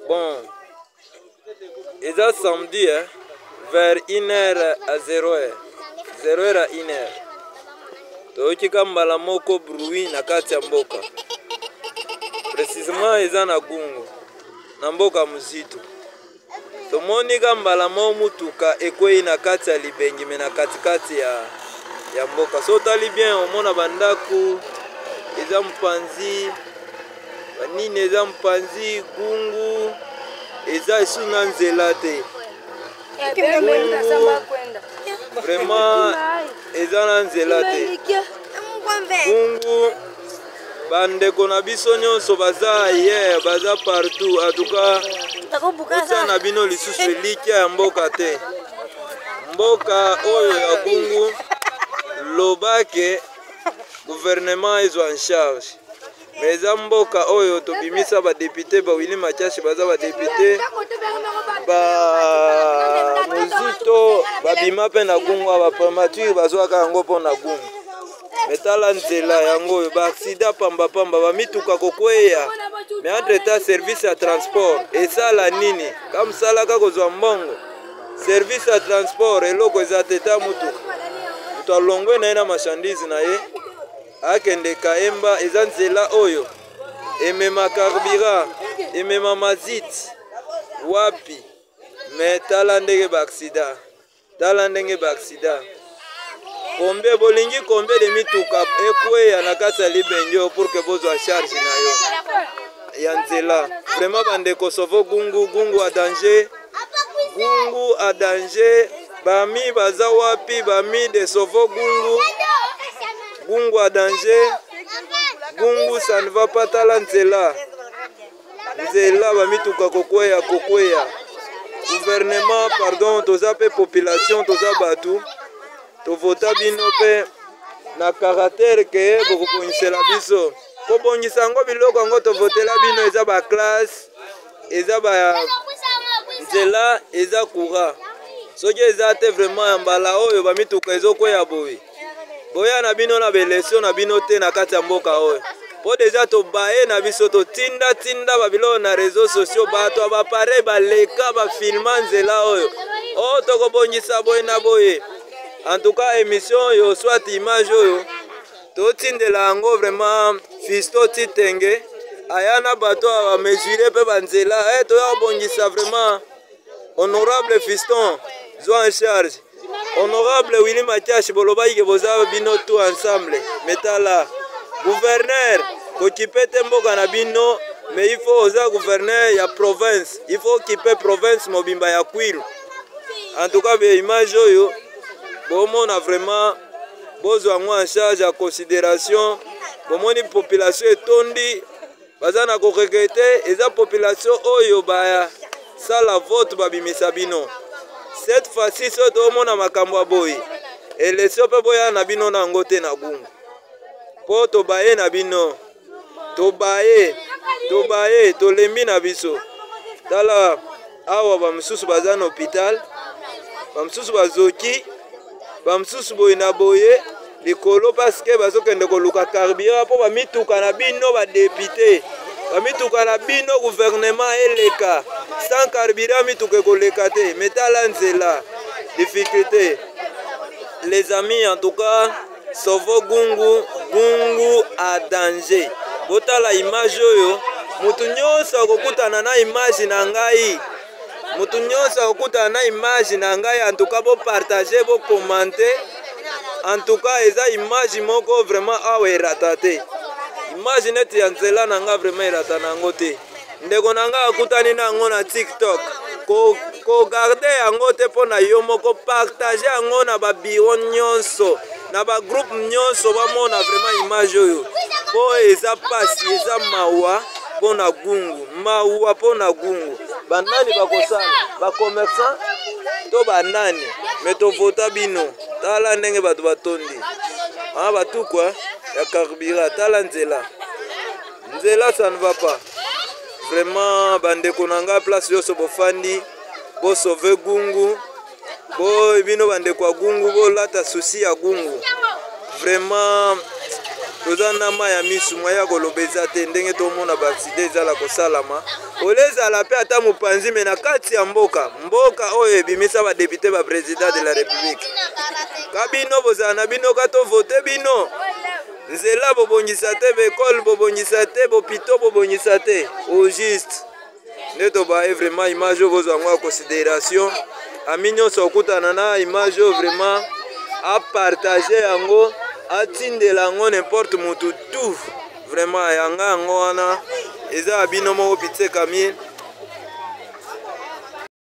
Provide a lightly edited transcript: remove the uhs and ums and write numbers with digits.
Bon, eza samedi eh, vers 1 heure à 0 heure, 0 heure à 1 heure, toyoki ka mbala moko bruit na kati ya mboka, précisément eza na Gungu, na mboka Muzito. Tomoni ka mbala moko mutuka ekwei na kati ya libengi, me na katikati ya mboka. So otali bien, omona bandako eza mopanzi, banini eza mopanzi. Gungu eza esu na nzela te, vraiment eza na nzela te. Gungu, bandeko na biso nyonso baza ailleurs, baza partout. En tout cas, otia na bino lisusu elikya ya mboka te. Mboka oyo ya Gungu, lobake gouvernement ezwa en charge, mais eza mboka oyo tobimisa badéputé ba Willy Makiashi, baza badéputé ba Muzito, babima mpe na Gungu. Baprimature bazwaka yango mpo na Gungu, mais tala nzela yango oyo, baaccident pambapamba, bamituka kokweya. Mais entre temps, service ya transport esala nini? Ka mosala ka kozwa mbongo. Service ya transport eloko eza te. Ta mutuka, moto alongwe na ye na marchandise na ye, akende Kayemba. Eza nzela oyo emema carburant, emema mazit wapi, mais tala ndenge baaccident, tala ndenge baaccident. Combien bolingi, combien de mituka ekweya na kati ya libenge oyo pour que bozwa charge na yo ya nzela? Vraiment bandeko, sauve Gungu. Gungu en danger, Gungu en danger. Bami baza wapi? Bami de Sovo Gungu. Gungu en danger, Gungu ça ne va pas. Tala nzela, nzela bamituka kokweya, kokweya. Gouvernement, pardon, toza mpe population, toza bato tovota bino mpe na caractère ke bokobongisela biso, kobongisa yango biloko yango tovotela bino. Eza baclasse, eza ba nzela, eza courant. Soki eza te, vraiment ya mbala oyo bamituka ezokweya boye, boya na bino na baélection na bino te na kati ya mboka oyo, mpo déjà tobaye na biso. Totindatinda babiloko na réseaux sociaux, bato ya baappareil baleka, bafilma nzela oyo. Oyo tokobongisa boye na boye. En tout cas, émission oyo, soit image oyo, totindela yango vraiment Fisto Titenge, aya na bato awa bamesure mpe banzela e toya kobongisa. Vraiment, honorable Fiston, zwa en charge. Honorable Willy Makiashi, bolobaki ke boza bino tout ensemble, mais tala gouverneur kokipe te mboka na bino. Mais il faut oza gouverneur ya province, il faut okipe province mobimba ya Kwilu. En tout cas, image oyo bomona, vraiment bozwa yango en charge ya considération. Bomoni population etondi, baza na koregretter. Eza population oyo basala vote, babimisa bino. Cette fois-ci, soki toomona makambo ya boye, élection mpe boya na bino na yango te na Gungu, mpo tobaye na bino, tobaye, tobaye, tolembi na biso. Tala awa, bamosusu baza na hôpital, bamosusu bazoki, bamosusu boye na boye likolo, parce que bazokende koluka carburant mpo bamituka na bino badéputé, bamituka na bino gouvernement eleka. Sans carburant, mituka ekoleka te. Mais tala nzela, difficulté. Les amis, en tout cas, sauve Gungu. Gungu en danger. Botala image oyo, motu nyonso akokutana na image na ngai, motu nyonso akokutana na image na ngai, en tout cas bopartage, bocommenter. En tout cas, eza image moko vraiment awa erata te. Image neti ya nzela na ngai, vraiment erata na yango te. Ndeko na ngai akutani na yango na TikTok, kogarder yango te mpo na yo moko, partage yango na babureau nyonso, na bagroupe nyonso, bamona vraiment image oyo, mpo eza pasi, eza mawa mpo na Gungu, mawa mpo na Gungu. Banani bakosala? Bacommerçant to banani? Mais tovota bino, tala ndenge bato batondi aa batukwa ya carburant. Tala nzela, nzela ça ne va pas. Vraiment bandeko na ngai, place nyonso bofandi, bosauve Gungu. Bo bino bandeko ya Gungu, bolata souci ya Gungu. Vraiment toza na mai ya misu, mwa ya koloba eza te, ndenge tomona baaccident ezala kosalama. Olezala mpe ata mopanzi me na kati ya mboka, mboka oyo ebimisa badepute ba president de la republique. Ka bino bozala na bino ka to vote bino. Nzela bobongisa te, baekole bobongisa te, bopito bobongisa te. Au juste nde tobaye vraiment image oyo bozwa yango ya considération. Ami nyonso okutana na image oyo vraiment apartage yango, atindela yango n'importe mutu tout. Vraiment yanga yango wana eza ya bino moko Pitse Camille.